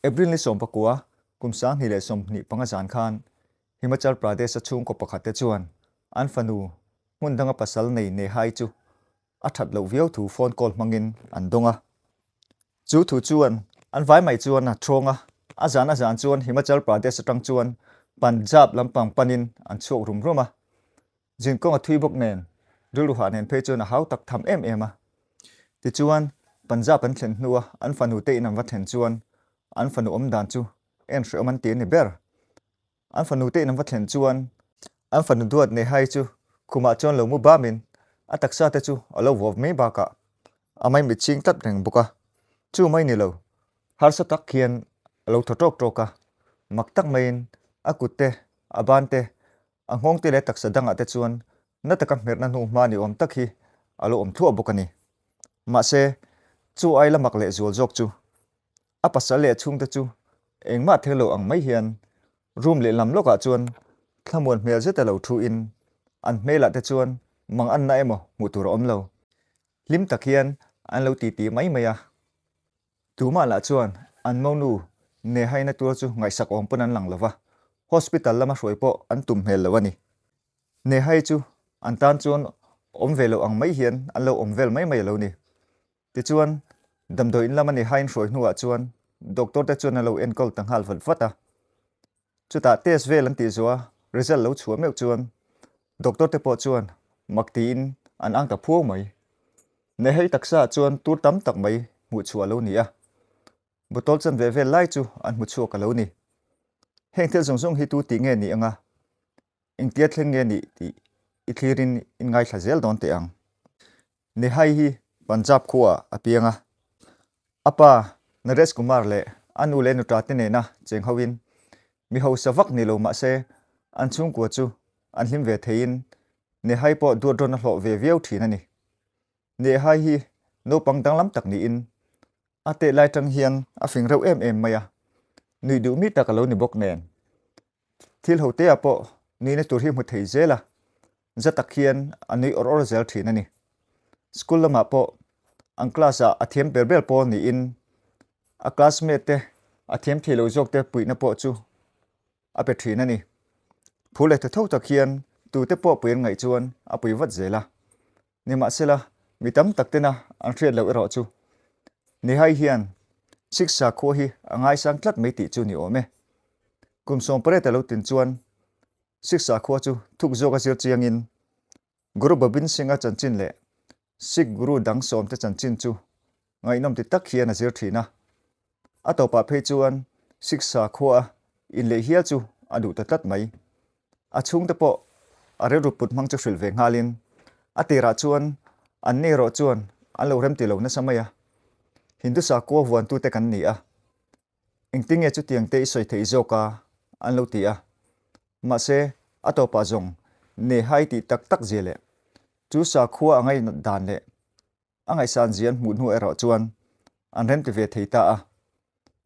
April ni 19, kum 2025 zan khan Himachal Pradesh-a chhungkaw pakhat te chuan an fanu hmun danga pasal nei Nehai chu a that loh viau thu phone call hmangin an dawng a. Chu thu chuan an vai mai chuan a thawng a, a zan a zan chuan Himachal Pradesh atang chuan Punjab lampang panin an chhuak rum rum a. Zinkawng a thui bawk nen, rilru hah nen phei chuan a hau tak tham em em a. Tichuan, Punjab an thlen hnua an fanu te in an va thlen chuan an fanu awm dan chu en hrehawm an ti a ni ber. An fanu te in an va thlen chuan an fanu duat Nehai chu khumah chuan lo mu bamin a taksa te chu a lo vuau mai bakah a mai mit ching tlat reng bawk a. Chu mai ni lo, harsa tak hian a lo thaw tawk tawk a, mak tak maiin a kut te, a ban te, A nghawngte leh taksa dangah te chuan na taka hmerhna hnu hma ni awm tak hi a lo awm thluah bawk a ni. Mahse, chu ai la mak leh zual zawk chu a pasal leh a chhungte chu engmah thei lo ang mai hian room lehlam lawkah chuan thlamuan hmel zeta lo thu in an hmelah te chuan mang anna emaw hmuh tur a awm lo. Hlim tak hian an lo titi mai mai a. Tumah lah chuan an monu Nehaina tur chu ngaihsak awm pawn an lang lo va, hospital lama hruai pawh an tum hmel lo a ni. Nehai chu an tan chuan awm ve lo ang mai hian an lo awm vel mai mai a lo ni. Tichuan, damdawi in lama Nehaiin hruai hnuah chuan doctor te chuan an lo enkawl ta nghal vat vat a. Chutah test vel an tih zawh a, result lo chhuah meuh chuan doctor te pawh chuan mak tiin an ang ta phuau mai. Nehei taksa ah chuan tur tam tak mai hmuh chhuah a lo ni a, bottle chanve vel lai chu an hmu chhuak a lo ni. Heng thil zawng zawng hi tu tih nge ni anga engtia thleng nge nih tih i thlirin in ngaithla zel dawn teh ang. Nehai hi Punjab khuaah a piang a, a pa Naresh Kumar leh a nu leh nuta te nena cheng hoin mi hausa vak ni lo mahse an chhungkua chu an hlim ve theiin Nehai pawh duat rawn a hlawh ve viau thin a ni. Nehai hi naupang danglam tak niin a teh lai tang hian a fing reuh em em mai a, nuih duh mi tak a lo ni bawk nen. Thil ho te ah pawh nuihna tur hi hmu thei zel a, za tak hian a nui awr awr zel thin a ni. School lamah pawh an class ah a thiam ber ber pawl niin a classmate te a thiam thei lo zawk te puihna pawh chu a pe thin a ni. Phu leh tha tho tak hian tute pawh pui an ngaih chuan a pui vat zel a. Nimahsela, mi tam tak tena an hriat loh erawh chu Nihai hian Siksa khua hi a ngaisang tlat mai tih chu ni awm e. Kum 18 a lo tin chuan Siksa khua chu thuk zawka zir chiangin Guru Gobind Singh-a chanchin leh Sikh Guru dang sawmte chanchin chu ngaihnawm ti tak hian a zir thin a. A tawpah phei chuan Siksa khua inleh hial chu a duh ta tlat mai. A chhungte pawh a rilru put hmang chu hrilh ve nghalin a tirah chuan an ni erawh chuan an lo remti lo nasa mai a. Hindu sakhua vuantute kan ni a, engtinge chutiang te i sawi theih zawk a? an lo ti a. Mahse, a tawpah zawng Nehai tih tak tak zia leh chu sakhua a ngainat dan leh A ngaihsan zia an hmuh hnu erawh chuan an remti ve thei ta a.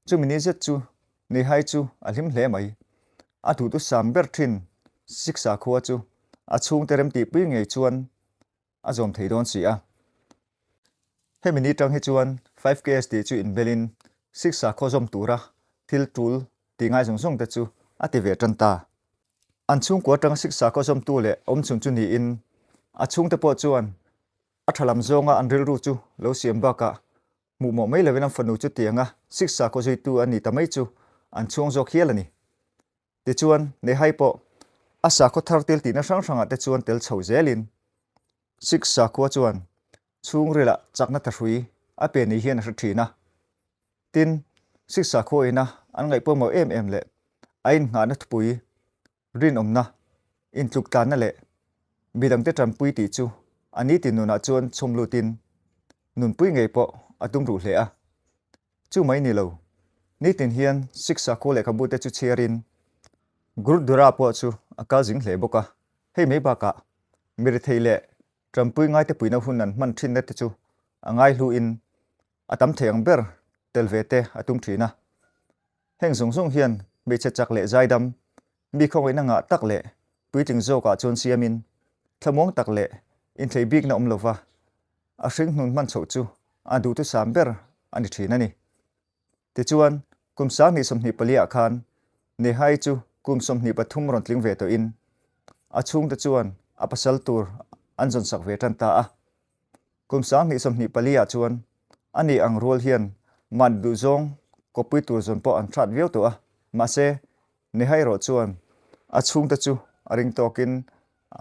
Chumi ni zet chu Nihai chu a hlim hle mai. A duhtu sam ber thin Siksa khua chu a chhungte remtihpui ngei chuan a zawm thei dawn si a. Hemi ni tang hi chuan 5KS tih chu inbelin Siksa khaw zawm tura thil tul tih ngai zawng zawng te chu a ti ve tan ta. An chhungkua atanga Siksa khaw zawmtu leh awmchhun chu niin a chhungte pawh chuan A tha lam zawnga an rilru chu lo siam bakah hmuh mawh mai lovin an fanu chu tianga siksa khaw zuitu a ni ta mai chu an chhuang zawk hial a ni. Tichuan, Nehai pawh a sakhaw thar tel tihna hrang hrangah te chuan tel chho zelin siksa khua chuan chhungrilah chakna thahrui a pe ni hian a hre thin a. Tin, siksa khua ina an ngaih pawimawh em em leh a innghahna thupui Rinawmna, intluk tlanna leh midangte tanpui tih chu a nitin nunah chuan chhawm lutin nunpui ngei pawh a tum ruh hle a. Chu mai ni lo, nitin hian Sikh sakhua lehkhabu te chu chhiarin Gurudwara pawh chu a kal zing hle bawk a. Hei mai bakah mirethei leh tanpui ngaite puihna hun an hman thinna te chu a ngaihluin a tam thei ang ber tel ve te a tum thin a. Heng zawng zawng hian hmeichhe chak leh zaidam, mi khawngaihna ngah tak leh puitling zawkah chuan siamin thlamuang tak leh inthlei bikna awm lova a hring hnun hman chhoh chu a duhthusam ber a ni thin a ni. Tichuan, Kum 2024 ah khan Nehai chu kum 23 rawn tling ve tawhin a chhungte chuan a pasal tur an zawnsak ve tan ta a. Kum 2024 ah chuan a ni ang rual hian mahni duhzawng kawppui tur zawn pawh an hrat viau tawh a, mahse Nehai erawh chuan a chhungte chu a ring tawkin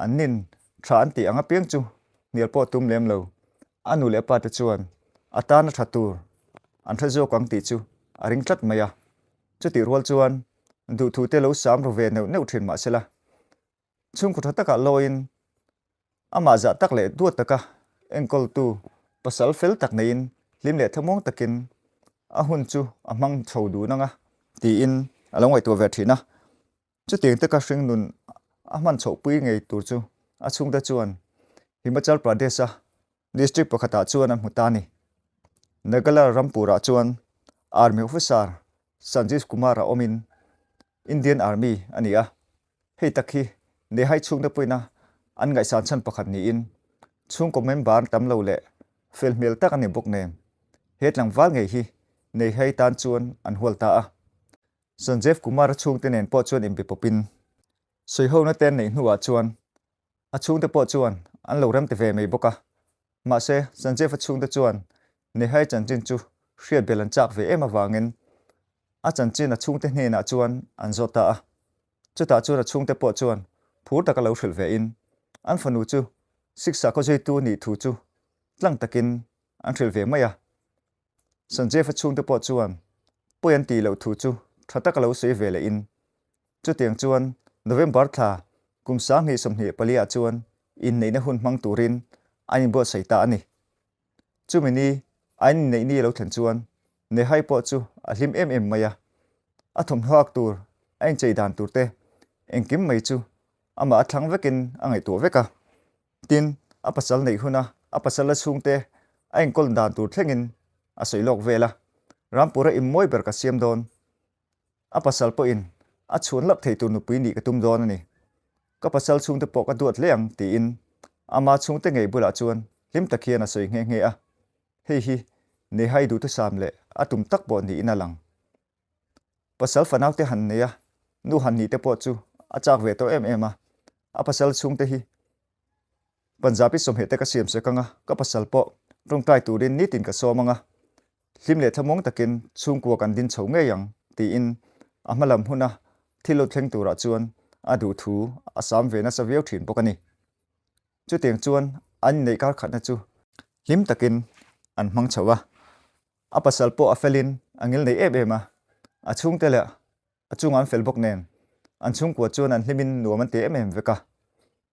an nin tha an tih ang apiang chu hnial pawh tum lem lo. A nu leh a pate chuan a tana tha tur an hre zawk ang tih chu a ring tlat mai a. Chutih rual chuan duhthute lo sam ru ve neuh neuh thin mahsela chhungkaw tha takah lawiin amah zah tak leh duat taka enkawltu pasal fel tak neiin hlim leh thlamuang takin a hun chu a hmang chho dun ang a tiin a lo ngaihtuah ve thin a. Chutiang taka hringnun a hman chhohpui ngei tur chu a chhungte chuan Himachal Pradesh-a district pakhatah chuan an hmu ta a ni. Nagalar Rampur-ah chuan Army officer Sanjeev Kumar-a awmin Indian Army a ni a, hei tak hi Nehai chhungte pawhin an ngaihsan chhan pakhat niin chhungkaw member tam lo leh fel hmel tak a ni bawk nen he tlangval ngei hi Nehai tan chuan an hual ta a. Sanjeev Kumar-a chhungte nen pawh chuan inbe pawpin sawihona te an neih hnuah chuan a chhungte pawh chuan an lo remti ve mai bawk a. Mahse, Sanjeev-a chhungte chuan Nehai chanchin chu hriat bel an chak ve em avangin a chanchin a chhungte hnenah chuan an zawt ta a. Chutah chuan a chhungte pawh chuan phur taka lo hrilh vein an fanu chu Sikh sakhaw zuitu nih thu chu tlang takin an hrilh ve mai a. Sanjeev-a chhungte pawh chuan pawi an tih loh thu chu tha taka lo sawi ve lehin, chutiang chuan November thla kum 2024 ah chuan inneihna hun hmang turin an inbuatsaih ta a ni. Chumi ni a inneih ni a lo thlen chuan Nehai pawh chu a hlim em em mai a, a thawmhnaw ak tur, a inchei dan tur te engkim mai chu amah a thlang vekin a ngaihtuah vek a. Tin, a pasal neih huna a pasal la chhungte a enkawl dan tur thlengin a sawi lawk vel a, Rampura immawi ber ka siam dawn. A pasal pawhin a chhuan lap thei tur nupui nih ka tum dawn a ni. Ka pasal chhungte pawh ka duat hle ang tiin ama chhungte ngei bulah chuan hlim tak hian a sawi nghe nghe a. Hei hi Nehai duhthusam leh a tum tak pawh niin a lang. Pasal fanaute han nei a, nu han nih te pawh chu a chak ve tawh em em a. A pasal chhungte hi Punjabi sawmheh te ka siam sek ang a, ka pasal pawh tawngtai turin nitin ka sawm ang a, hlim leh thlamuang takin chhungkua kan din chho ngei ang tiin a hma lam huna thil lo thleng turah chuan a duhthu a sam ve nasa viau thin bawk a ni. Chutiang chuan an inneih kar khatna chu hlim takin an hmang chho a, a pasal pawh a felin a ngil nei em em a, a chhungte leh a chungah an fel bawk nen an chhungkua chuan an hlimin nuam an ti em em vek a.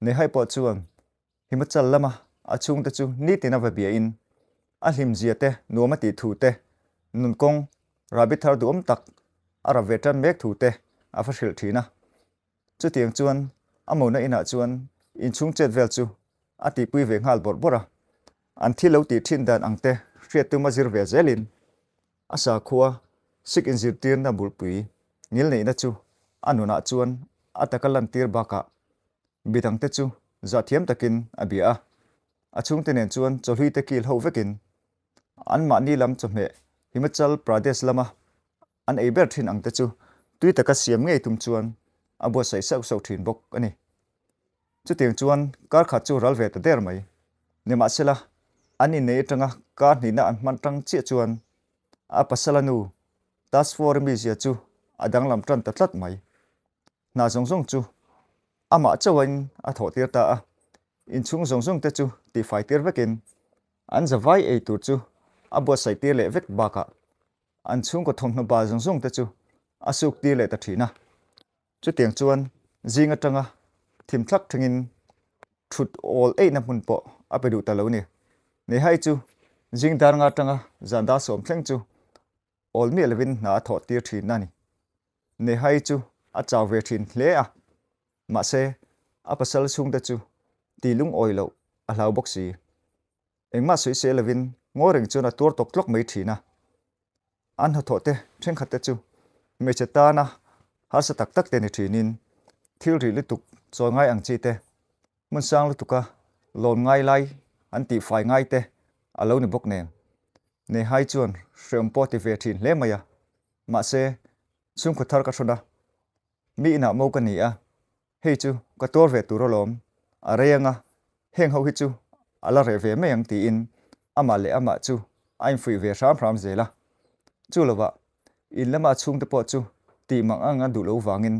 Nehai pawh chuan Himachal lama a chhungte chu nitin a va biain a hlimzia te nuam a tih thu te, nunkawng rahbi thar duhawm tak a rap ve tan mek thu te a va hrilh thin a. Chutiang chuan a mona inah chuan inchhung chet vel chu a tihpui ve nghal bawrh bawrh a, an thil lo tih thin dan ang te hriat tum a zir ve zelin a sakhua Sikh inzirtirna bulpui ngilneihna chu a nunah chuan a taka lantir bakah midangte chu zahthiam takin a bia a, a chhungte nen chuan chawhluite kil ho vekin anmahni lam chawhmeh Himachal Pradesh lama an ei ber thin ang te chu tui taka siam ngei tum chuan a buatsaih sauh sauh thin bawk a ni. Chutiang chuan kar khat chu ral ve ta der mai. Nimahsela, an innei atanga kar hnihna an hman tang chiah chuan a pasala nu Tasfori mizia chu a danglam tan ta tlat mai. Hna zawng zawng chu amah chauhin a thawh tir ta a, inchhung zawng zawng te chu tihfai tir vekin an zavai ei tur chu a buatsaih tir leh vek bakah an chhungkaw thawmhnaw bal zawng zawng te chu a suk tir leh ta thin a. Chutiang chuan zing atanga thim thlak thlengin thut awl eihna hmun pawh a pe duh ta lo ni. Nehai chu zing dar nga atanga zan dar sawm thleng chu awl miah lovin hna a thawh tir thin a ni. Nehai chu a chau ve thin hle a, mahse a pasal chhungte chu ti lungawi loh a hlau bawk si. Engmah sawi se lovin ngawi reng chuan a tuar tawk tlawk mai thin a. An hnathawh te thenkhat te chu hmeichhe tana harsa tak tak te ni thinin thil rih lutuk chawi ngai ang chi te, hmun sang lutuka lawn ngai lai an tihfai ngai te a lo ni bawk nen. Nehai chuan hreawm pawh ti ve thin hle mai a. Mahse, chhungkaw thar ka hrawn a, mi inah mo ka ni a, hei chu ka tuar ve tur alawm, a rei anga heng ho hi chu a la reh ve mai ang tiin amah leh amah chu a infuih ve hram hram zel a. Chu lovah, in lama a chhungte pawh chu tih mang ang a duh lo vangin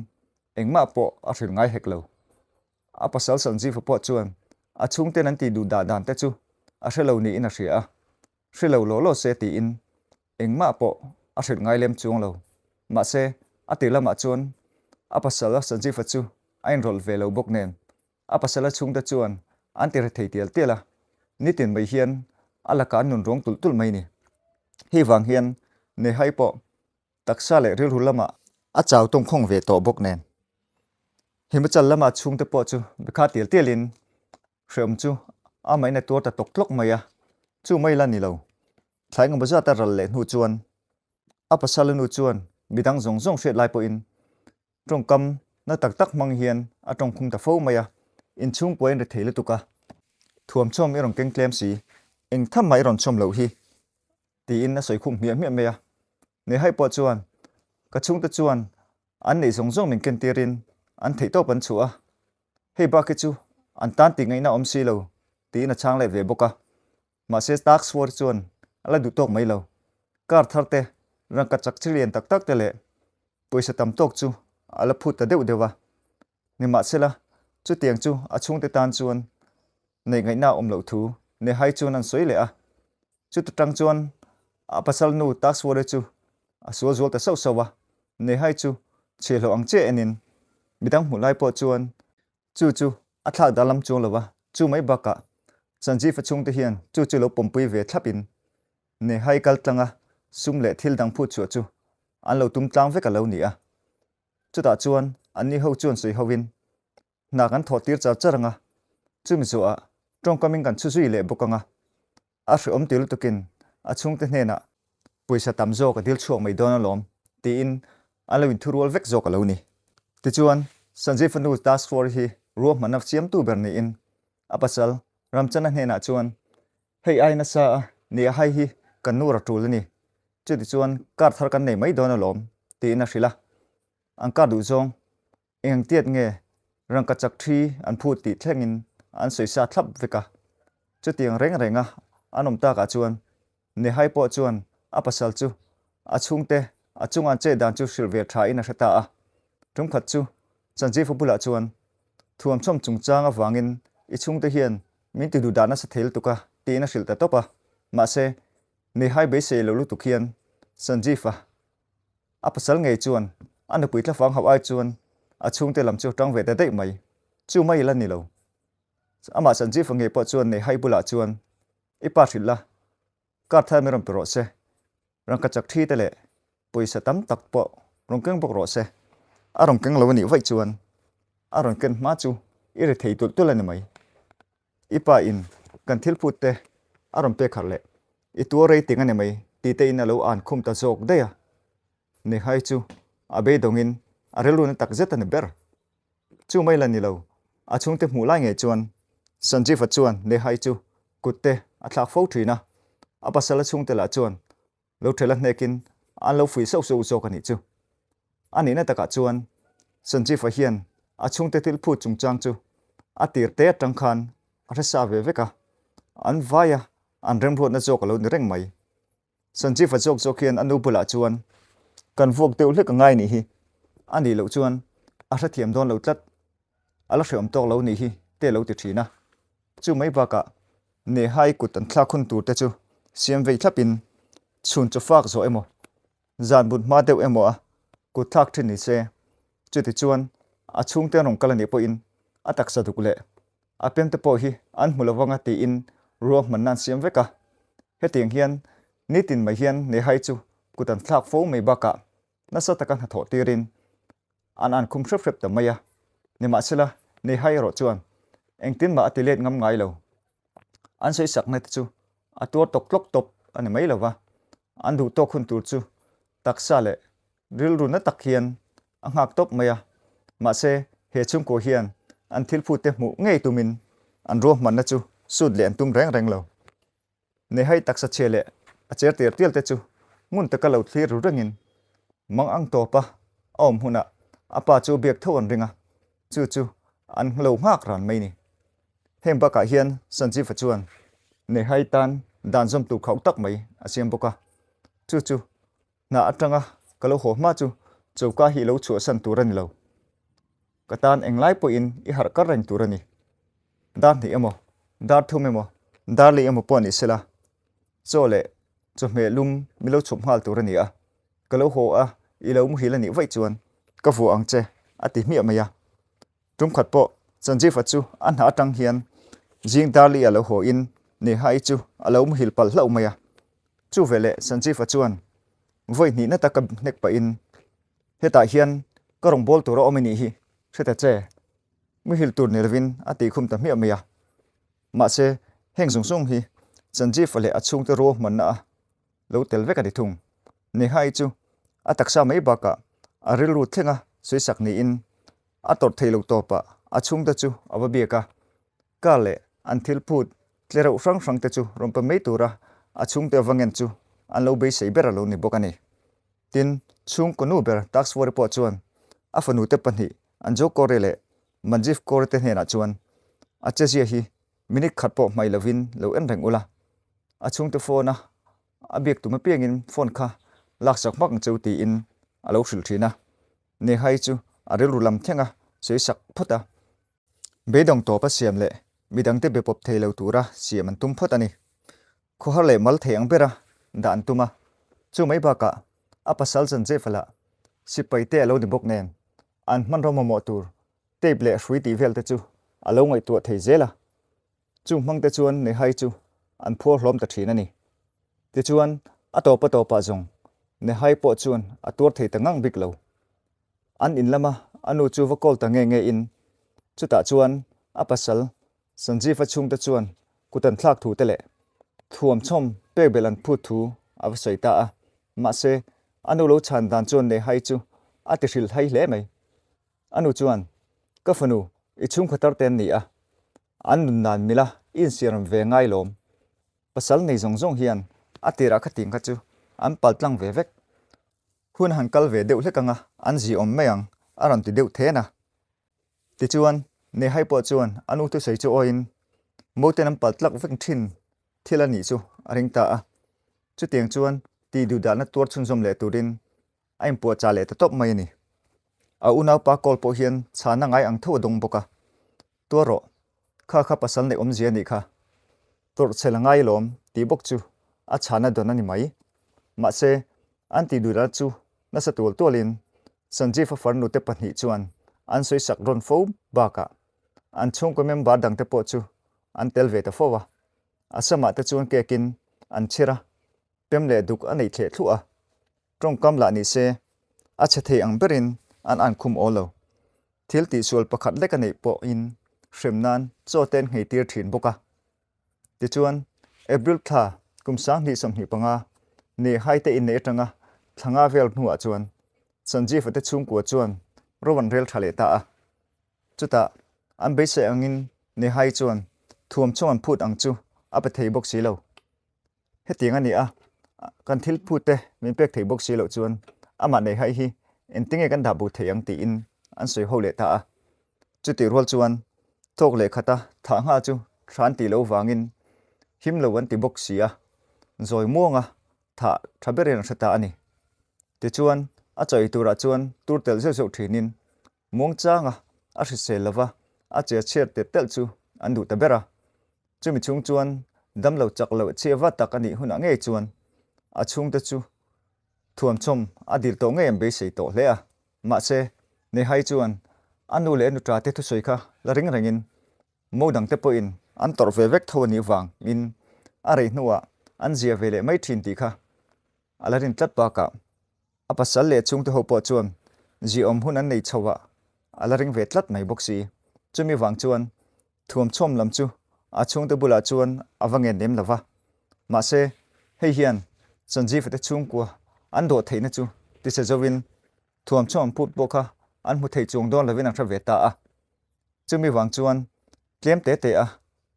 engmah pawh a hrilh ngai hek lo. A pasal Sanjeeva pawh chuan a chhungten an tih duh dah dan te chu a hre lo niin a hria a, hre lo law law se tiin engmah pawh a hrilh ngai lem chuang lo. Mahse, a tir lamah chuan a pasal Sanjeeva chu a inrawlh ve lo bawk nen a pasala chhungte chuan an ti rethei tial tial a, nitin mai hian a lakah an nun ruang tulh tulh mai ni. Hei vang hian Nehai pawh taksa leh rilru lamah a chau tawngkhawng ve tawh bawk nen. Himachal lama chhungte pawh chu bikha tial tialin hreawm chu amahin a tuar ta tawk tlawk mai a, chu mai la ni lo. Thlai engemaw zat a ral leh hnu chuan a pasala nu chuan midang zawng zawng hriat lai pawhin tawngkam na tak tak hmang hian a tawngkhum ta fo mai a, inchhungkua in ri thei lutuk a, thuamchawm i rawn keng tlem si, eng tham mah i rawn chawm loh hi tiin a sawi khum hmiah hmiah mai a. Nehai pawh chuan ka chhungte chuan an neih zawng zawng min ken tirin an theihtawp an chhuah a, hei bak hi chu an tan tih ngaihna awm si lo tiin a chhang leh ve bawk a. Mahse Task Force chuan a la duh tawk mai lo. Car thar te, rangka chak chi lian tak tak te leh pawisa tam tawk chu a la phut ta deuh deuh a. Nimahsela, chutiang chu a chhungte tan chuan neih ngaihna a awm loh thu Nehai chuan an sawi leh a. Chuta tang chuan a pasal nu Task Force chu a sual zual ta sauh sauh a. Nehai chu chhiahhlawh ang chiah enin midang hmuh lai pawh chuan Chu chu a thlak dar lam chuang lo va, chu mai bakah Sanjeev-a chhungte hian chu chu lo pawmpui ve thlapin Nehai kal tlanga sum leh thil dang phut chhuah chu an lo tum tlang vek a lo ni a. Chutah chuan anni ho chuan sawi hovin hna kan thawh tir char char ang a, chumi zawhah tawngkamin kan chhu zui leh bawk ang a, A hreawm ti lutukin a chhungte hnenah pawisa tam zawk a dil chhuak mai dawn alawm tiin an lo inthurual vek zawk a lo ni. Tichuan, Sanjeev fanu Task Force hi ruahmanna siamtu ber niin a pasal Ramchana hnenah chuan hei ai nasa a ni a hai hi kan nu ra tul a ni, chutichuan car thar kan nei mai dawn alawm tiin a hrilh a, an car duh zawng Eng tiat nge rangka chak thi an phut tih thlengin an sawi sa thlap vek a. Chutiang reng renga an awm takah chuan Nehai pawh chuan a pasal chu a chhungte a chunga an chet dan chu hrilh ve thain a hre ta a. Tumkhat chu Sanjeev-a bulah chuan thuamchawm chungchang avangin i chhungte hian min ti duh dah nasa thei lutuk a tiin a hrilh ta tawp a. Mahse, Nehai beisei lo lutuk hian Sanjeev-a A pasal ngei chuan a nupui tlafang hauh ai chuan a chhungte lam chu tang ve ta daih mai. Chu mai la ni lo. Amah Sanjeev-a ngei pawh chuan Nehai bulah chuan i pa hrilh la, car thar min rawn pe rawh se, rangka chak thi te leh pawisa tam tak pawh rawn keng bawk rawh se. A rawn keng lo a nih vaih chuan a rawn ken hma chu i ri thei tulh tulh a ni mai. I pa in kan thil phut te a rawn pek harh leh i tuar rei ting a ni mai ti te in a lo an khum ta zawk daih a. Nehai chu a beidawngin a rilru na tak zet a ni ber. Chu mai la ni lo, a chhungte hmuh lai ngei chuan Sanjeev-a chuan Nehai chu kut te a thlak fo thin a, a pasal a chhungte lah chuan Lo ṭhel a hnekin an lo fuih sauh sauh zawk a nih chu. A nihna takah chuan Sanjeev-a hian a chhungte thil phut chungchang chu a tir te atang khan a hre sa ve vek a, an vai a, an remruatna zawk a lo ni reng mai. Sanjeev-a zawk zawk hian a nu bulah chuan kan vuak deuh hlek a ngai nih hi, a nih loh chuan a hrethiam dawn lo tlat, a la hreawm tawk lo nih hi te a lo ti thin a. Chu mai bakah Nehai kut an thlak hun tur te chu siam vei thlapin chhun chaw fak zawh emaw, zan but hma deuh emaw a kut thlak thin ni se. Chutichuan a chhungte an rawn kal a nih pawhin a taksa duk leh a pem te pawh hi an hmu lo vanga tiin ruahmanna an siam vek a. Hetiang hian nitin mai hian Nehai chu kut an thlak fo mai bakah nasa taka hnathawh tirin an an khum hrep hrep ta mai a. Nimahsela, Nehai erawh chuan engtin mah a ti let ngam ngai lo. An sawi sakna te chu a tuar tawk tlawk tawp a ni mai lo va, an duh tawk hun tur chu taksa leh rilru na tak hian a nghak tawp mai a. Mahse, he chhungkua hian an thil phut te hmuh ngei tumin an ruahmanna chu sut leh an tum reng reng lo. Nehai taksa chhia leh a cher tial tial te chu ngun taka lo thlir ru rengin. Mang ang tawpa a awm hunah a pa chu biak tho an ring a, chu chu an lo nghak ran mai ni. Heng bakah hian Sanjeev-a chuan Nehai tan dan zawm tur khauh tak mai a siam bawk a, chu chu hna atanga ka lo haw hma chu choka hi lo chhuahsan tur a ni lo. Ka tan englai pawhin i harh kar reng tur a ni. Dar hnih emaw, dar thum emaw, dar lei emaw pawh ni sela, chaw leh chawhmeh lum mi lo chhawp nghal tur a ni a, ka lo haw a, i lo muhil a nih vaih chuan ka vuah ang che, a ti hmiah mai a. Tum khat pawh Sanjeev-a chu a hna atang hian zing dar lei a lo haw in Neha-i chu a lo muhil palh hlauh mai a. Chu veleh Sanjeev-a chuan vawi hnihna taka hnek pahin, Hetah hian ka rawn bawl tur a awm i nih hi, hre ta che. Muhil tur ni lovin a tihkhum ta hmiah mai a. Mahse, heng zawng zawng hi Sanjeev-a leh a chhungte ruahmanna a lo tel vek a ni thung. Neha-i chu a taksa mai bakah a rilru thlenga sawisak niin a tawrh thei lo tawpah a chhungte chu a va biak a. Car leh an thil phut tle reuh hrang hrang te chu rawn pe mai tura a chhungte a va ngen chu an lo beisei ber a lo ni bawk a ni. Tin, chhungkaw nu ber Taxwari pawh chuan a fanute pahnih Anjo Kore leh Manjeev Kore te hnenah chuan a chezia hi minute khat pawh hmai lovin lo en reng ula, a chhungte phone a a biak tum apiangin phone kha laksak hmak ang cheu tiin a lo hrilh thin a. Nehai chu a rilru lam thleng a sawi sak phawt a. Beidawng tawp a siam leh midangte be pawp thei lo tura siam an tum phawt a ni. Khawhar leh mal thei ang bera dah an tum a, chu mai bakah a pasal Sanjeev-a lah sipai te a lo ni bawk nen an hmanraw mamawh tur tape leh hrui tih vel te chu a lo ngaihtuah thei zel a. Chung hmang te chuan Nehai chu an phuar hlawm ta thin a ni. Tichuan a tawp a tawpah zawng Nehai pawh chuan a tuar thei ta ngang bik lo. An in lama a nu chu va call ta nge nge in chutah chuan a pasal Sanjeev-a chhungte chuan kut an thlak thu te leh thuam chhawm pek belh an phut thu a va sawi ta a. Mahse, a nu lo chhan dan chuan Nehai chu a ti hrilh hai hle mai. A nu chuan, Ka fanu, i chhungkhaw tar te an ni a, an nun nan mila i insiam ve ngai lawm. Pasal nei zawng zawng hian a tirah khatin kha chu an pal tlang ve vek. Hun han kal ve deuh hlek anga an zi awm mai ang a rawn ti deuh then a. Tichuan, Nehai pawh chuan a nu thusawi chu awiin Moten an pal tlak vek thin thil a nih chu a ring ta a. Chutiang chuan tih duhdahna tuar chhunzawm leh turin a inpuahchah leh ta tawp mai a ni. A unaupa call pawh hian chhana ngai ang tho a dawng bawk a. Tuar rawh, kha kha pasal neih awmzia a nih kha. Tawrh chhel a ngai alawm tih bawk chu a chhana dawn a ni mai. Mahse, an tih duhna chu nasa tual tualin Sanjeev-a farnute pahnih chuan an sawisak rawn fo bakah an chhungkaw member dangte pawh chu an tel ve ta fo a. A samah te chuan kekin an chhir a, pem leh duk a neih thleh thluah a. Tawngkam lah ni se, a chhe thei ang berin an an khum aw lo. Thil tihsual pakhat lek a neih pawhin hrem nan chaw te an nghei tir thin bawk a. Tichuan, April thla kum 2025 ni haite inneih atanga thla nga vel hnuah chuan Sanjeev-a te chhungkua chuan ro an rel tha leh ta a. Chutah, an beisei angin Nehai chuan thuam chhung an phut ang chu a pe thei bawk si lo. Hetiang a ni a, kan thil phut te min pek theih bawk si loh chuan amah nei hai hi engtinge kan dah bo thei ang tiin an sawi ho leh ta a. Chutih rual chuan thawk leh khata thah nghal chu tha an tih loh vangin him lo an ti bawk si a, zawi muanga thah tha berin an hre ta a ni. Tichuan a chaw ei turah chuan tur telh zeuh zeuh thinin muangchanga a hrisel lova a che chhiar telh telh chu an duh ta ber a. Chumi chhung chuan damlo chak loh chhia va tak a nih hunah ngei chuan a chhungte chu thuamchawm a dil tawh ngei an beisei tawh hle a. Mahse, Nehai chuan a nu leh a nuṭa te thusawi kha la ring rengin mo dangte pawhin an tawrh ve vek tho a nih vangin a rei hnuah an zia ve leh mai ṭhin tih kha a la rin tlat bakah A pasal leh chhungte ho pawh chuan ziaawm hun an nei chho a, a la ring ve tlat mai bawk si. Chumi vang chuan thuamchhawm lam chu a chhungte bulah chuan a va ngen lem lo va. Mahse, hei hian Sanjeev-a te chhungkua an dawh theihna chu tise zovin thuamchhawm phut pawh kha an hmu thei chuang dawn lovin an hre ve ta a. Chumi vang chuan tlem te te a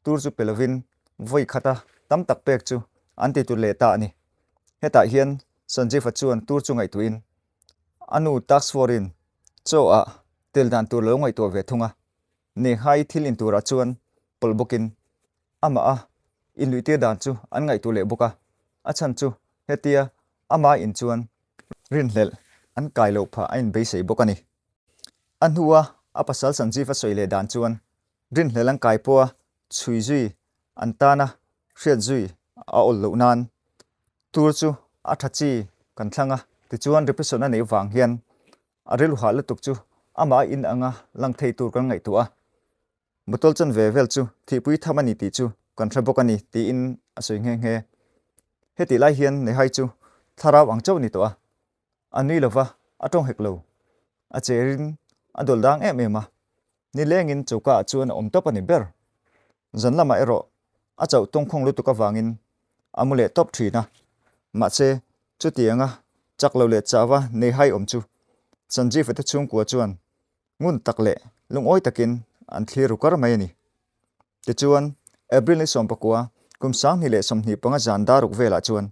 tur chu pe lovin vawi khata tam tak pek chu an ti tur leh ta a ni. Hetah hian Sanjeev-a chuan tur chu ngaihtuahin. A nu task force-in chaw ah tel dan tur lo ngaihtuah ve thung a, Neha-i thil in turah chuan pawlh bawkin amah a inluihtir dan chu an ngaihtuah leh bawk a, a chhan chu hetia amah in chuan rinhlelh an kai loh phah a inbeisei bawk a ni. A hnua a pasal Sanjeev a sawi leh dan chuan rinhlelh an kai pawha chhui zui an tana hriat zui a awl loh nan tur chu a tha chi kan thlang a, tichuan repression a neih vang hian a rilru hah lutuk chu amah a in anga lang thei tur kan ngaihtuah a, bottle chanve vel chu thihpui tham a ni tih chu kan hre bawk a ni tiin a sawi nghe nghe. Hetih lai hian Nehai chu thlarau ang chauh a ni tawh a, a nui lova a tawng hek lo, a cherin a dawlh dang em em a, nilengin choka ah chuan a awm tawp a ni ber. Zan lamah erawh a chauh tawngkhawng lutuk avangin a mu leh tawp thin a, mahse chutianga chak lo leh chauva nei hai awm chu Sanjeev-a te chhungkua chuan ngun tak leh lungawi takin an thlir ru kar mai a ni. Tichuan, April ni 19, kum 2025 zan daruk velah chuan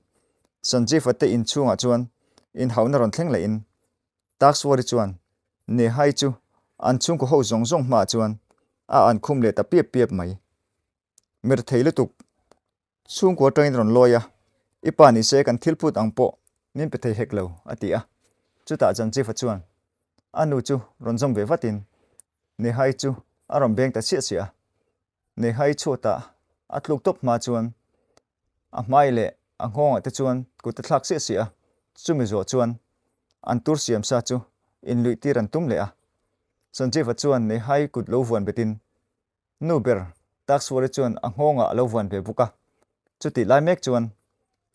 Sanjeev-a te inchhungah chuan inhauhna rawn thleng lehin Takswari chuan Nehai chu an chhungkaw ho zawng zawng hmaah chuan a an khum leh ta piap piap mai. Mir thei lutuk chhungkaw atangin rawn lawi a, I pa ni se kan thil phut ang pawh min pe thei hek lo, a ti a. Chutah Janjifa chuan a nu chu rawn zawm ve vatin Nehai chu a rawn beng ta chiah chiah a. Nehai chhuatah a tluk tawp hma chuan a hmai leh a nghawngah te chuan kut a thlak siah siah a, chumi zawh chuan an tur siam sa chu inluih tir an tum leh a. Sanjeeva chuan Nehai kut lo vuan betin nu ber Takswari chuan a nghawngah a lo vuan ve bawk a. Chutih lai mek chuan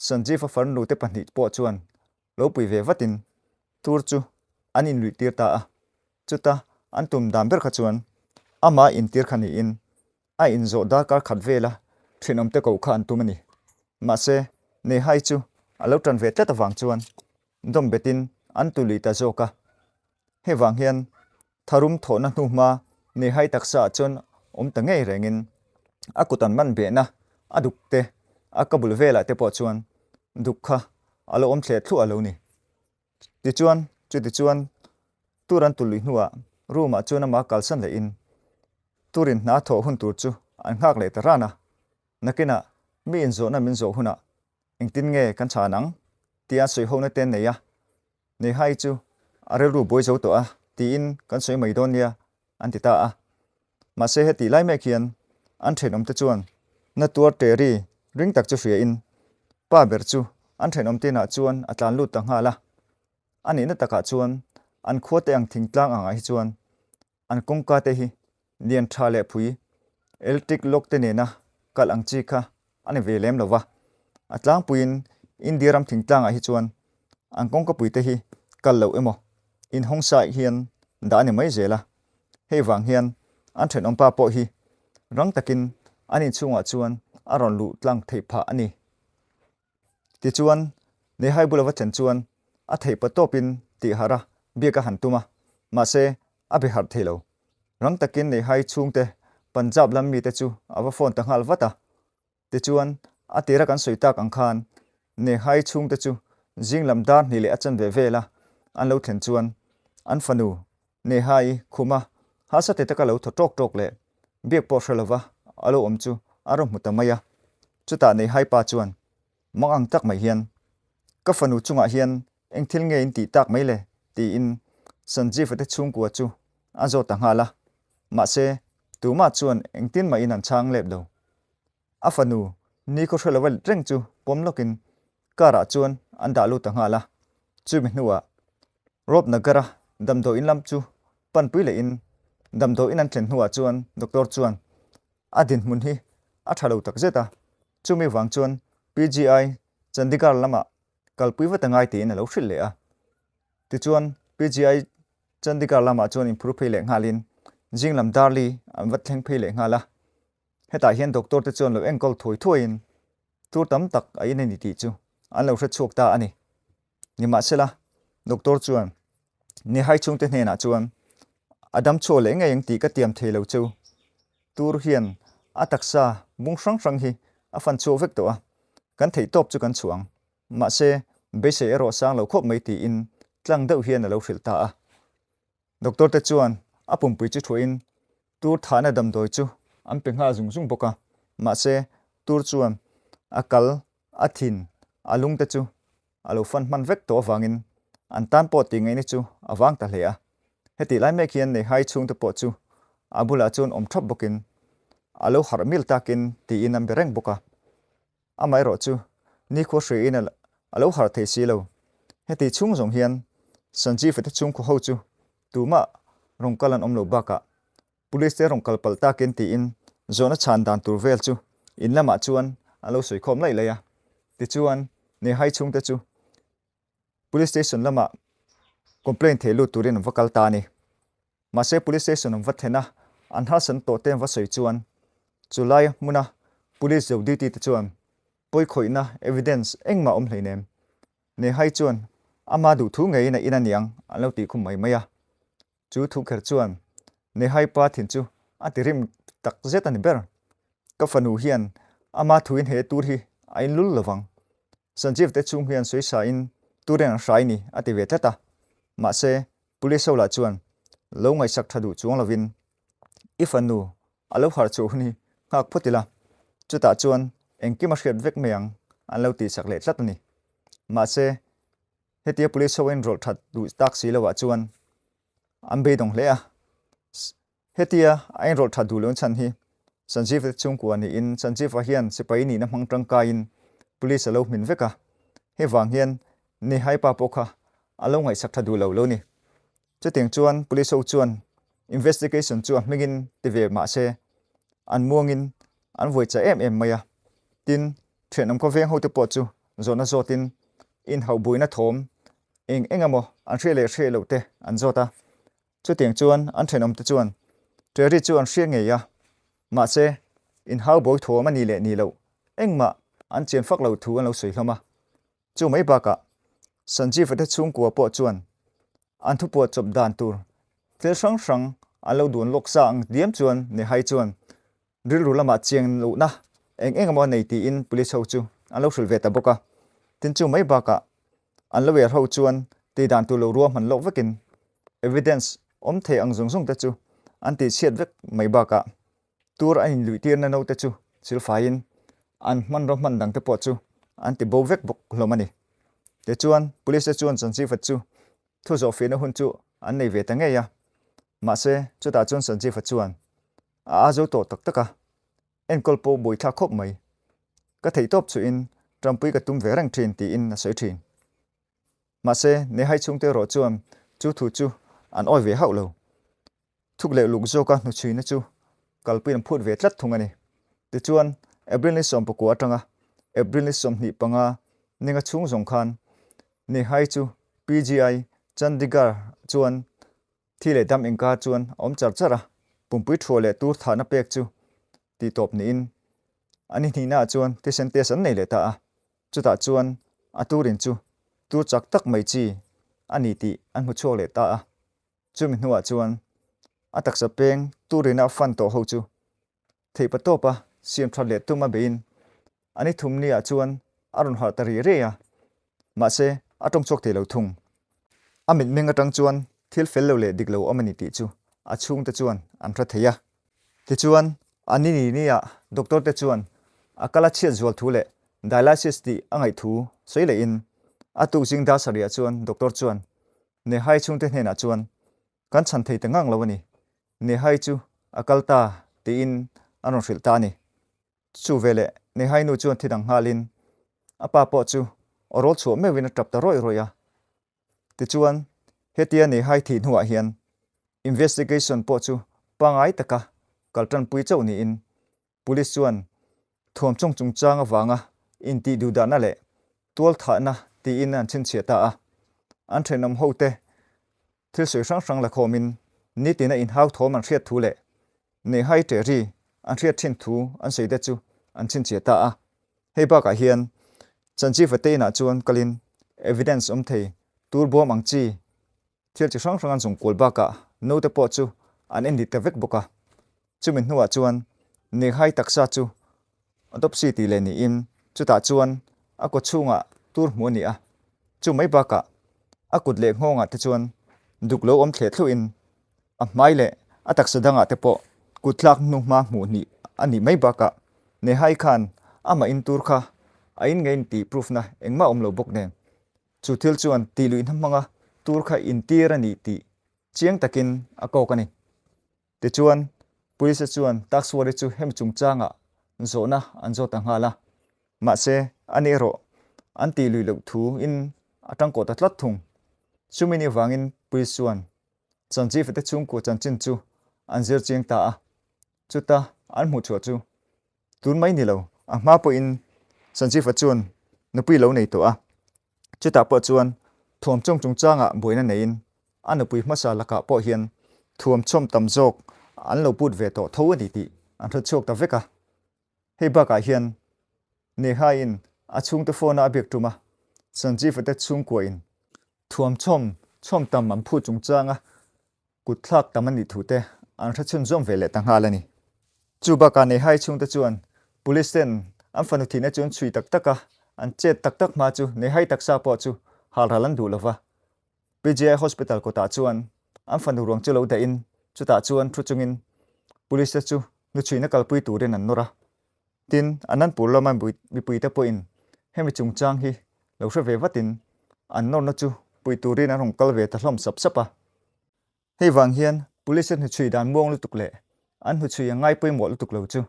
Sanjeeva farnu te pahnih pawh chuan lo pui ve vatin tur chu an inluih tir ta a. Chuta an tum dan ber kha chuan amah intir kha niin a inzawh darkar khat vela thenawmte koh kha an tum a ni. Mahse, Nehai chu a lo tan ve tlat avang chuan dawm betin an tu lui ta zawk a. Hei vang hian tharum thawhna hnuhma Nehai taksa ah chuan awm ta ngei rengin a kut an man behna a duk te, a ka bul velah te pawh chuan duk kha a lo awm thleh thluah a lo ni. Tichuan, chutichuan, tur an tulh luih hnuah room ah chuan amah kalsan lehin turin hna thawh hun tur chu an nghak leh ta ran a. Nakinah mi inzawhna min zawh hunah engtin nge kan chhan ang tia sawi hona te nei a, Neihai chu a rilru buai zo tawh a tiin kan sawi mai dawn nia an ti ta a. Mahse hetih lai mek hian an thenawmte chuan na tuar teri ring tak chu hriain pa ber chu an thenawmte inah chuan a tlan lut ta nghal a. A nihna takah chuan an khuate ang thingtlang angah hi chuan an kawngka te hi lian tha leh phui electric lock te nena kalh ang chi kha a ni ve lem lo va. A tlangpuiin India ram thingtlangah hi chuan an kawngkapui te hi kal loh emaw inhawng saih hian dah a ni mai zel a. Hei vang hian an thenawmpa pawh hi rang takin an inchhungah chuan a rawn luh tlang theih phah a ni. Tichuan, Nehai bula va thlen chuan a theih pa tawpin tih harh a, biak a han tum a, mahse a be harh thei lo. Rang takin Nehai chhungte Punjab lam mite chu a va phone ta nghal vat a. Tichuan, a tira kan sawi tak ang khan Nehai chhungte chu zing lam dar hnih leh a chanve vela an lo thlen chuan an fanu Nehai khuma harsa te taka lo thaw tawk tawk leh biak pawh hre lova a lo awm chu a rawn hmu ta mai a. Chutah Nehai pa chuan mang ang tak mai hian, Ka fanu chungah hian eng thil nge in tih tak mai le? tiin Sanjeev-a te chhungkua chu a zawt ta nghal a. Mahse, tumah chuan engtin mahin an chhang lep lo. A fanu nikhaw hre lova reng chu pawm lawkin car ah chuan an dah lut ta nghal a. Chumi hnuah Rob Nagar-a damdawiin lam chu panpui lehin damdawiin an thlen hnuah chuan doctor chuan a dinhmun hi a tha lo takzet a, chumi vang chuan PGI Chandigarh lamah kalpui vat a ngai tiin a lo hrilh leh a. Tichuan PGI Chandigarh lamah chuan inphur phei leh nghalin zing lam Darli an va thleng phei leh nghal a. Hetah hian doctor te chuan lo enkawl thuai thuaiin tur tam tak a in a ni tih chu an lo hre chhuak ta a ni. Nimahsela, doctor chuan Nihai chhungte hnenah chuan a dam chhuak leh ngei ang tih ka tiam thei lo cheu. Tur hian a taksa bung hrang hrang hi a fan chhuak vek tawh a, kan theih tawp chu kan chhuah ang. Mahse, beisei erawh sang lo khawp mai tiin. tlang deuh hian a lo hrilh ta a. Doctor te chuan a pumpui chu thuahin tur thahna damdawi chu an pe nghal zung zung bawk a, mahse tur chuan a kal, a thin, a lung te chu a lo fan hman vek tawh avangin an tan pawh tih ngaihna chu a vang ta hle a. Hetih lai mek hian Nehai chhungte pawh chu a bulah chuan awm thap bawkin a lo harh mil takin tiin an be reng bawk a. Amaherawh chu nikhua hriain a lo harh thei si lo. Heti chhung zawng hian Sanjeev-a te chhungkhaw ho chu tumah rawn kal an awm lo bakah Police te rawn kal palh takin tiin zawhna chhan dan tur vel chu in lamah chuan an lo sawi khawm laih laih a. Tichuan, Nehai chhungte chu Police Station lamah complaint thei lut turin an va kal ta a ni. Mahse Police Station an va thlen a, an harsatna tawh te an va sawi chuan chu lai hmuna Police zo duty te chuan pawikhawihna evidence engmah awm hleinem. Nehai chuan ama duhthu ngeiin a in a niang an lo tih khum mai mai a. Chu thu kher chuan Nehai pa thin chu a ti rim tak zet a ni ber. Ka fanu hian ama thuin he tur hi a in lul lovang. Sanjeev te chhung hian sawi in turin an hrai ni a ti ve tlat a. Mahse, Police ho lah chuan lo ngaihsak tha duh chuang lovin i fanu a lo harh chhuah hun hi nghak phawt ila, chutah chuan engkim a hriat vek mai ang an lo tihsak leh tlat a ni. Mahse, Hetia police ho in rawlh that duh tak si loh ah chuan an beidawng hle a. Hetia a in rawlh that duh loh chhan hi Sanjeev te chhungkua niin Sanjeev-a hian sipai nihna hmang tangkaiin police a lo hmin vek a. Hei vang hian Nehai pa pawh kha a lo ngaihsak tha duh lo lo ni. Chutiang chuan police ho chuan investigation chu a hmingin ti ve mah se an muangin an vuai chah em em mai a. Tin, Thianawm khawveng hote pawh chu zawhna zawtin inhauh buaina thawm eng eng emaw an hriat leh hriat loh te an zawt a. Chutiang chuan an thenawmte chuan Terry chu an hria ngei a, mahse inhau buai thawm a nih leh nih loh engmah an chian fak lo thu an lo sawi hlawm a. Chu mai bakah Sanjeev-a te chhungkua pawh chuan an thupuah chawp dan tur thil hrang hrang an lo duan lawk sa ang diam chuan Nehai chuan Rilru lamah chiang lohna eng eng emaw a nei tiin police ho chu an lo hrilh ve ta bawk a. Tin chu mai bakah an lawyer ho chuan tih dan tur lo ruahman lawk vekin evidence awm thei ang zawng zawng te chu an tih chhiat vek mai bakah tur an inluihtirna naute chu silfaiin an hmanraw hman dang te pawh chu an ti bo vek bawk hlawm a ni. Tichuan police te chuan Sanjeev-a chu thu zawhfiahna hun chu an nei ve ta ngei a. Mahse chutah chuan Sanjeev-a chuan A a zo tawh tak tak a, enkawl pawh buaithlak khawp mai. Ka theihtawp chuhin Trumpui ka tum ve reng thin tiin a sawi thin. Mahse, Nehai chhungte erawh chuan chu thu chu an awi ve hauh lo. Thuk leh luk zawka hnuchhuina chu kalpuiin an phut ve tlat thung a ni. Tichuan, April ni 19 atanga April ni 25 ninga chhung zawng khan Nehai chu PGI Chandigarh chuan Thi leh dam inkar chuan a awm char char a, pumpui thuah leh tur thahna pek chu tih tawp niin a ni hnihnaah chuan thisen test an nei leh ta a, chutah chuan a turin chu tur chak tak mai chi a ni tih an hmu chhuak leh ta a, chumi hnuah chuan a taksa peng turina a fan tawh ho chu Theihpa tawpa siam that leh tum a beiin a ni thum ni ah chuan a rawn harh ta ri riai a, mahse a tawng chhuak thei lo thung. A mitmeng atang chuan thil fel lo leh dik lo awm a ni tih chu a chhungte chuan an hre thei a. Tichuan a ni ni ni ah doctor te chuan a kal a chhiat zual thu leh dialysis tih a ngaih thu sawi lehin a tuk zing dar sarih ah chuan doctor chuan Nehai chhungte hnenah chuan Kan chhan thei ta ngang lo a ni. Nehai chu a kal ta tiin an rawn hrilh ta a ni. Chu veleh Nehai nu chuan thi dang nghalin a pa pawh chu aw rawl chhuah meuhin a tap ta rawih rawih a. Tichuan, hetia Nehai thih hnuah hian investigation pawh chu pangai taka kal tanpui chauh niin Police chuan thuamchawng chungchang avanga intih duhdahna leh tualthahna tiin an chhinchhiah ta a. An thenawm hote thil sawi hrang hrang la khawmin nitina inhau thawm an hriat thu leh Nehai ṭehri an hriat thin thu an sawi te chu an chhinchhiah ta a. Hei bakah hian Sanjeev-a te inah chuan kalin evidence awm thei tur bawm ang chi Thil chi hrang hrang an zung kual bakah naute pawh chu an en dik ta vek bawk a. Chumi hnuah chuan Neghai taksa chu autopsy tih leh niin chutah chuan a kaw chhungah tur hmuh a ni a. Chu mai bakah A kut leh nghawngah te chuan duk lo awm thleh thluhin a hmai leh a taksa dangah te pawh kut thlak hnu hma hmuh hnih a nih mai bakah Nehai khan amah in tur kha a in ngei in tih proof na engmah awm lo bawk nen chu thil chuan tih luihna hmanga tur kha intir a nih tih chiang takin a kawk a ni. Tichuan, Police chuan Taxwari chu hemi chungchangah zawhna an zawt ta nghal a, mahse, ani erawh an tih lui loh thu in a tangkawh ta tlat thung. Chumi ni vangin Police chuan Sanjeev-a te chhungkua chanchin chu an zir chiang ta a, chuta an hmuh chhuah chu tun mai ni lo, a hma pawhin Sanjeev-a chuan nupui lo nei tawh a, Chutah pawh chuan thuamchawm chungchangah buaina neiin a nupui hmasa lakah pawh hian thuamchawm tam zawk an lo put ve tawh tho a ni tih an hre chhuak ta vek a. Hei bakah hian Neha-in a chhungte phone-a a biak tum a, Sanjeev-a te chhungkuain thuamchawm chhawm tam an phut chungchanga Kut thlak tam a nih thu te an hre chhunzawm ve leh ta nghal a ni. Chu bakah Nehai chhungte chuan Police ten an fanu thihna chu an chhui tak tak a, an chet tak tak hma chu Nehai taksa pawh chu halral an duh lo va. PGI Hospital kawtah chuan an fanu ruang chu lo dahin chutah chuan thu chungin Police te chu hnuchhuihna kalpui turin an nawr a. Tin, Anandpur lama mipuite pawhin hemi chungchang hi lo hre ve vatin an nawrna chu pui turin an rawn kal ve ta hlawm sap sap a. Hei vang hian Police-a hnuchhui dan muang lutuk leh an hnuchhui a ngai pawimawh lutuk lo chu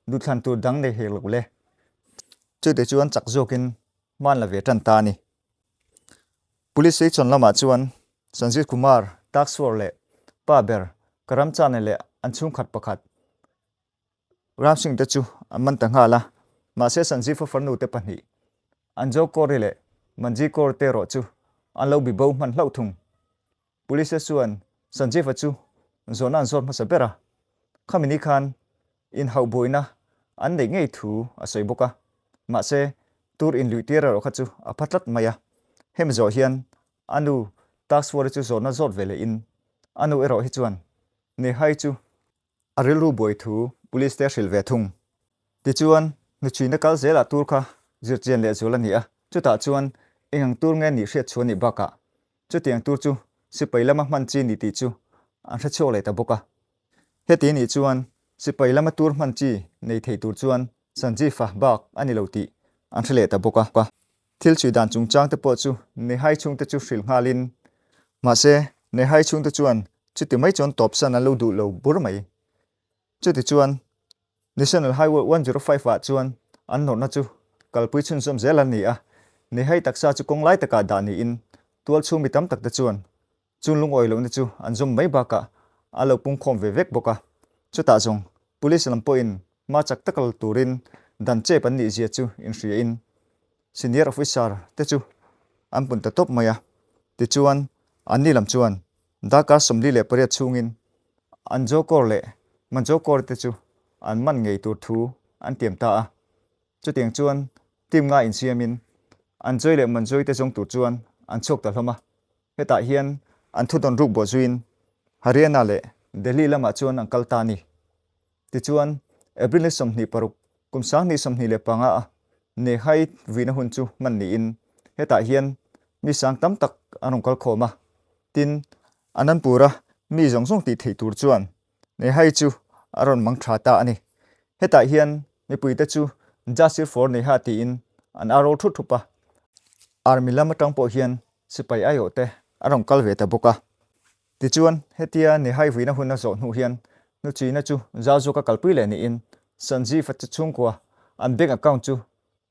duhthlan tur dang nei hek lo le. Chute chuan chak zawkin hman la ve tan ta a ni. Police station lamah chuan Sanjeev Kumar, Takswar leh pa ber Karamchane leh an chhungkhat pakhat Ram Singh te chu an man ta nghal a, mahse Sanjeev-a farnu te pahnih, Anjo Kaur-i leh Manji Kaur te erawh chu an lo bibo hman hlauh thung. Police chuan Sanjeev-a chu zawhna an zawt hmasa ber a, khami ni khan inhauh buaina an neih ngei thu a sawi bawk a, mahse tur inluihtir erawh kha chu a pha tlat mai a, hemi zawh hian a nu Takswari chu zawhna zawt ve lehin a nu erawh hi chuan Nehai chu A rilru buai thu police te a hrilh ve thung. Tichuan, hnuchhuina kal zelah tur kha zirchian leh zual a ni a, chutah chuan eng ang tur nge nih hriat chhuah a nih bakah chutiang tur chu sipai lama hman chi ni tih chu an hre chhuak leh ta bawk a. Heti nih chuan sipai lama tur hman chi nei thei tur chuan Sanjeev-a bak a ni lo tih an hre leh ta bawk a. Thil chhui dan chungchang te pawh chu Nehai chhungte chu hrilh nghalin, mahse Nehai chhungte chuan chuti mai chuan tawpsan an lo duh lo bur mai. Chuti chuan National Highway 105 ah chuan an nawrhna chu kalpui chhunzawm zel an ni a, Nehai taksa chu kawng lai takah dah niin tualchhung mi tam tak te chuan Chung lungawi lohna chu an zawm mai bakah a lo pungkhawm ve vek bawk a. Chutah zawng Police lam pawhin hma chak taka la turin dan chep an nih zia chu inhriain Senior Officer te chu an pun ta tawp mai a. Tichuan, anni lam chuan darkar 48 chhungin an Jokor leh Manjokor te chu an man ngei tur thu an tiam ta a. Chutiang chuan team nga insiamin an Joy leh Manjoy te zawng tur chuan an chhuak ta hlawm a. Hetah hian an thudawn ruk bawh zuiin Haryana leh Delhi lamah chuan an kal ta a ni. Tichuan, April ni 26, kum 2025 a Nehai vuina hun chu hman niin hetah hian mi sang tam tak an rawn kal khawm a. Tin, Anandpur-a mi zawng zawng tih theih tur chuan Nehai chu a rawn mang tha ta a ni. Hetah hian mipuite chu Justice for Neha tiin an aro thut thup a. Army lam atang pawh hian sipai aiawh te a rawn kal ve ta bawk a. Tichuan, hetia Nehai vuina hun a zawh hnu hian hnuchina chu zau zawka kalpui leh niin Sanjeev-a chu chhungkua an bank account chu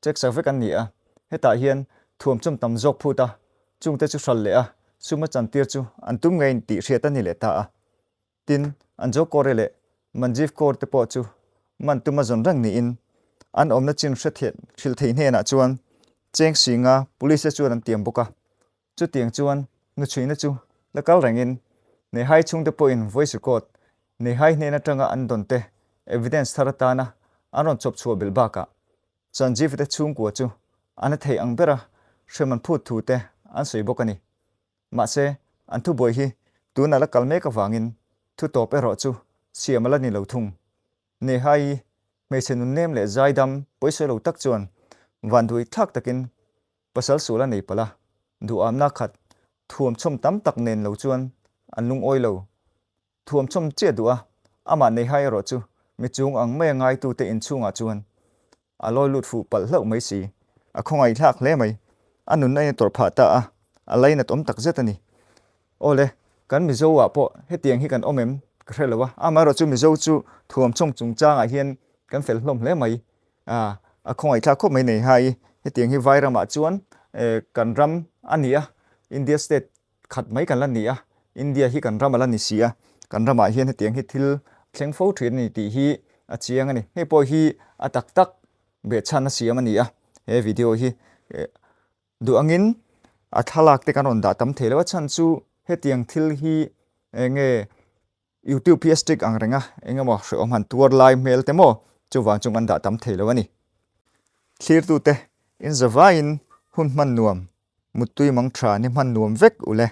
check sak vek an ni a. Hetah hian thuamchawm tam zawk phut a, chungte chu hral leh a, sum a chantir chu an tum ngei tih hriat a ni leh ta a. Tin, Anjo Kaur-i leh Manjeev Kaur te pawh chu man tuma zawn reng niin an awmna chin hre hrilh thei hnenah chuan cheng singa police te chuan an tiam bawk a. Chutiang chuan hnuchhuihna chu la kal rengin Nehai chhungte pawhin voice record Nehai hnen atanga an dawn te evidence thar atana an rawn chawp chhuah belh bakah Sanjeev te chhungkua chu an a theih ang bera hrem an phut thu te an sawi bawk a ni. Mahse, an thubuai hi tuna la kal mek avangin thu tawp erawh chu siam a la ni lo thung. Nehai-i hmeichhe nun nem leh zaidam pawisawi lo tak chuan vanduai thlak takin pasal sual a nei palh a, duhamna khat. Thuamchawm tam tak nen lo chuan an lungawi lo. Thuamchawm chiah duh a, amah Neha erawh chu mi chung ang maia ngaitute inchhungah chuan a lawi lut fuh palh hlauh mai si. A khawngaihthlak hle mai. A nunna in a tawrh phah ta a, a lainat awm tak zet a ni. Aw le, kan Mizo ah pawh hetiang hi kan awm em ka hre lo a, amaherawh chu Mizo chu thuamchawm chungchangah hian kan fel hlawm hle mai. A, a khawngaihthlak khawp mai Neha i, hetiang hi Vairamah chuan kan ram a ni a, India state khat mai kan la ni a, India hi kan ram a la ni si a, kan ramah hian hetiang hi thil thleng fo thin a ni tih hi a chiang a ni. Hei pawh hi a tak tak behchhan a siam a ni a, he video hi duh angin a thlalak te kan rawn dah tam thei lo a chhan chu hetiang thil hi eng nge YouTube hi a strict ang reng a, eng emaw hrehawm han tuar lai hmel te maw chuvang chu kan dah tam thei lo a ni. Thlirtute inzavaiin hun hman nuam Muttui mang tha ni hman nuam vek u le.